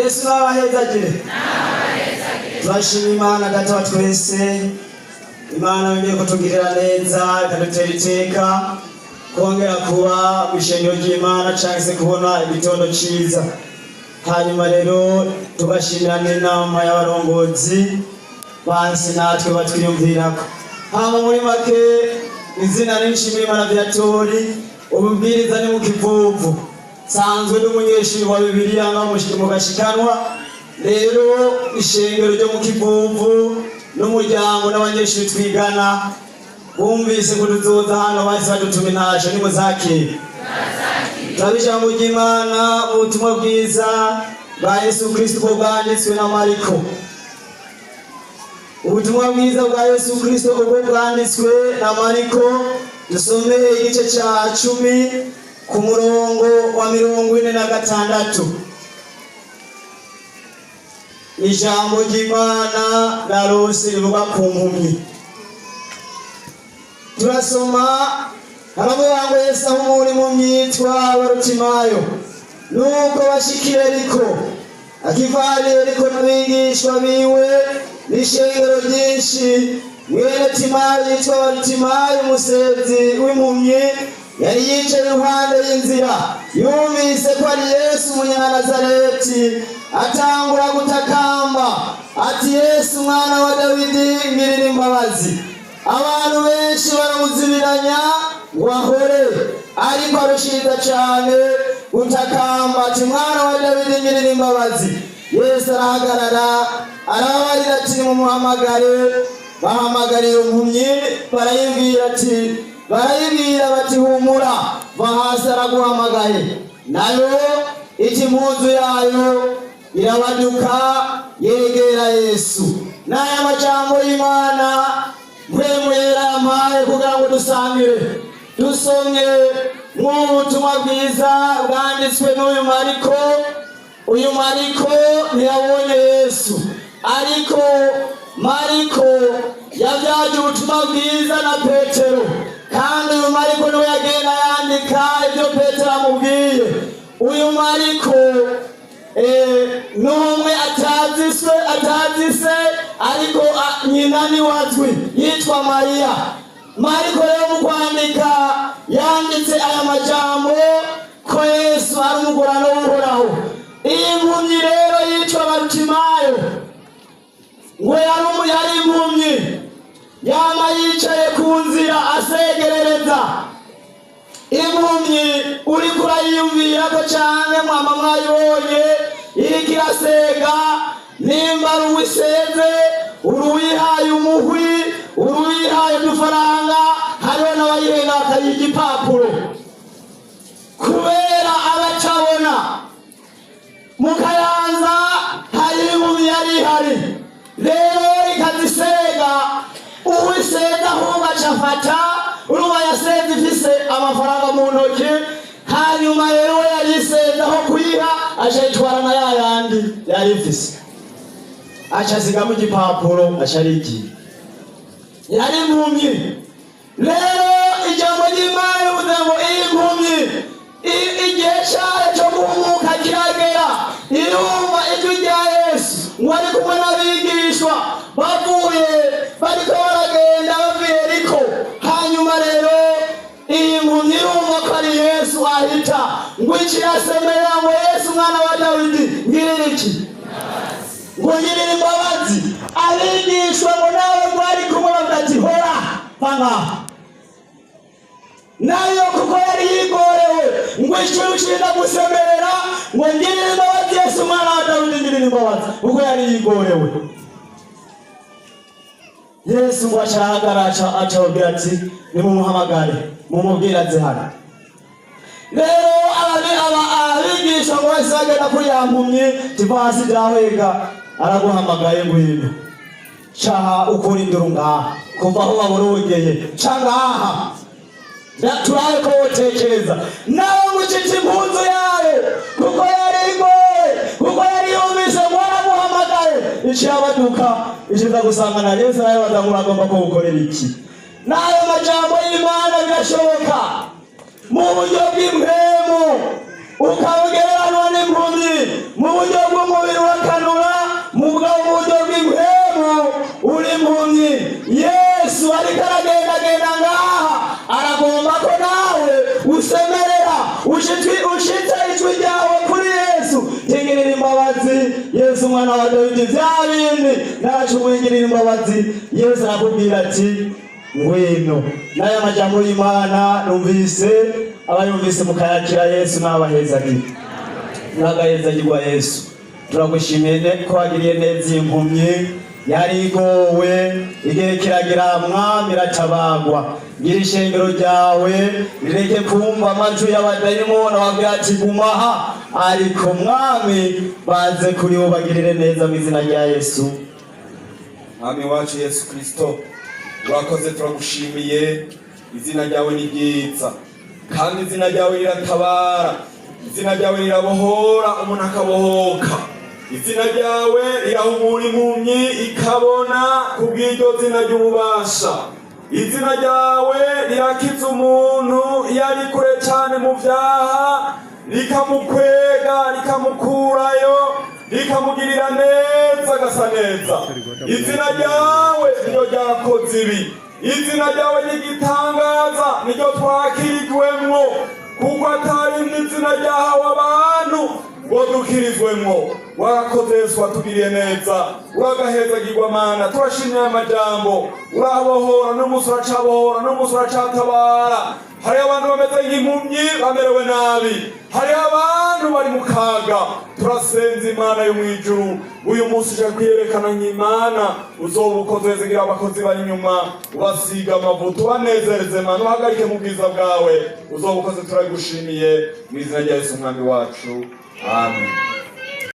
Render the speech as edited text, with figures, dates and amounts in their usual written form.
Yesu n'abahezagire. Turashima Imana Data wa twese, Imana yongeye kutugirira neza ikadutera iteka kongera kuba mu ishengero ry'Imana cyangwa se kubona igitondo ciza. Hanyuma rero tugashimira n'inama y'abarongozi bansi natwe batwiyumvirako. Hama muri make, izina ni Nshimirimana Viatori, ububwiriza ni mu Kivuvu. Nsanzwe ndi umunyeshuri wa Bibiliya ngaho mu Gashikanwa. Rero ishengero ryo mu Kivuvu n'umuryango n'abanyeshuri twigana bumvise ko tuzoza hano, bahise badutuma intasho. Nimuzakire. Turaba ijambo ry'Imana mu butumwa bwiza bwa Yesu Kristo uko bwanditswe na Mariko. Ubutumwa bwiza bwa Yesu Kristo uko bwanditswe na Mariko, dusome igice cya 10 ku murongo wa 46. Ijambo ry'Imana narose rivuga ku mpumyi. Turasoma, haravuga ngo: Yesu ahumura impumyi yitwa Barutimayo. Nuko bashika Yeriko. Akiva Yeriko n'abigishwa biwe n'ishengero ryinshi, mwene Timayo yitwa Barutimayo, umusezi w'impumyi, yari yicaye iruhande y'inzira. Yumvise ko ari Yesu Umunyanazareti, atangura gutakamba ati: "Yesu, mwana wa Dawidi, ngirira imbabazi." Abantu benshi baramuzibiranya ngo ahore, ariko arushiriza cyane gutakamba ati: "Mwana wa Dawidi, ngirira imbabazi." Yesu arahagarara, arababarira ati: "Nimumuhamagare." Bahamagara iyo mpumyi, barayibwira ati, barayibwira bati: "Humura, va hasi, araguhamagaye." Nayo ita impuzu yayo, irabaduka, yegera Yesu. N'aya majambo y'Imana Mpwemu Yera yampaye kugira ngo dusangire. Dusomye nk'ubutumwa bwiza bwanditswe n'uyu Mariko. Uyu Mariko ntiyabonye Yesu, ariko Mariko yabyaje ubutumwa bwiza na Petero, kandi uyu Mariko niwe yagenda yandika ibyo Petero amubwiye. Uyu Mariko n'umwe atazi se, atazi se, ariko nyina niwe azwi, yitwa Mariya. Mariko rero mu kwandika yanditse aya majambo ko Yesu ari umugurano w'Uhoraho. Iyi mpumyi rero yitwa Barutimayo ngo yari impumyi, yama yicaye ku nzira asegerereza. Impumyi uriko urayiyumvira ko canke mwama mwayibonye iriko irasega, nimba ari uwiseze, uri uwihaye umuhwi, uri uwihaye udufaranga, hariho n'abayihenda bakayiha igipapuro kubera abatabona. Mu Kayanza hari impumyi yari ihari rero ikazisega. Uwiseza ahubwo acafata, urumva yasenze ifise amafaranga mu ntoki. Hanyuma rero we yarisenze, aho kuyiha aca yitwara na ya yandi yari ifise, aca asigamo igipapuro, aca arigiye. Yari impumyi. Rero ijambo ry'Imana rivuze ngo iyi mpumyi igihe cyayo cyo guhumuka kiragera, irumva ijwi rya Yesu. Ngo ari kumwe n'abigishwa, bavuye, bariko baragenda bavuye Yeriko. Hanyuma rero iyi mpumyi irumva ko ari Yesu ahita, ngo ikirasemerera ngo: "Yesu, mwana wa Dawidi, ngirira iki?" Ngo: "Ngirira imbabazi." Abigishwa ngo nawe bari kumwe bavuga ati: "Hora panga nayo," kuko yari yigorewe. Ngo ishushinda gusemerera ngo: "Ngirira imbabazi, Yesu mwana wa Dawidi, ngirira imbabazi," kuko yari yigorewe. Yesu ngo acahagarara, aca ababwira ati: "Nimumuhamagare, mumubwire aze hano." Rero abigisha ngo bahise bagenda kuri ya mpumyi: "Tiva hasi, jahwega, araguhamagaye, ngwino." Caha ukura induru ngaha kuva aho baborogeye, ca ngaha turabe ko wotekereza nawe. Ngo ucitse impuzu yawe, kuko yari igoye, kuko yari yumvise ngo aramuhamagaye, iciye abaduka, ishiza gusanga na Yesu. Nawe baza ngo: "Uragomba ko gukorera iki?" N'ayo majambo y'Imana birashoboka mu buryo bw'impwemu ukabugereranwa n'impumyi, mu buryo bw'umubiri. Yesu umwana wa Dawidi, bya bindi naracumuye, imbabazi. Yesu arakubwira ati ngwino. N'aya majambo y'Imana numvise, abayumvise mukayakira, Yesu n'abahezagirwa, muragahezagirwa. Yesu, turagushimiye ko wagiriye neza iyi mpumyi yari igowe, igihe kiragira, Mwami, iratabagwa. Ngira ishengero ryawe rireke kumva amajwi y'abadayimoni babwira ati gumaha, ariko Mwami, baze kuri bo, bagirire neza mu izina rya Yesu. Mwami wacu Yesu Kristo, urakoze, turagushimiye. Izina ryawe ni ryiza kandi izina ryawe riratabara, izina ryawe rirabohora umuntu akabohoka, izina ryawe rirahumura impumyi ikabona. Kubw'iryo zina ry'ububasha, izina ryawe rirakiza umuntu iyo ari kure cyane mu byaha, rikamukwega, rikamukurayo, rikamugirira neza, agasa neza. Izina ryawe niryo ryakoze ibi. Izina ryawe ry'igitangaza niryo twakirijwemwo, kuko atari n'izina ryahawe abantu ngo dukirizwemwo. Warakoze Yesu, watugiriye neza, uragahezagirwa Mana. Turashimye aya majambo. Urabohora n'umunsi, uracabohora n'umunsi, uracatabara. Hariho abantu bameze nk'impumyi, bamerewe nabi, hariho abantu bari mu kaga. Turasenze Imana yo mu ijuru, uyu munsi uje kwiyerekana nk'Imana. Uzoba ukoze, wezegira abakozi bari inyuma, ubasiga amavuta, ubanezereze Mana, uhagarike mu bwiza bwawe. Uzoba ukoze, turabigushimiye mu izina rya Yesu Umwami wacu, amen.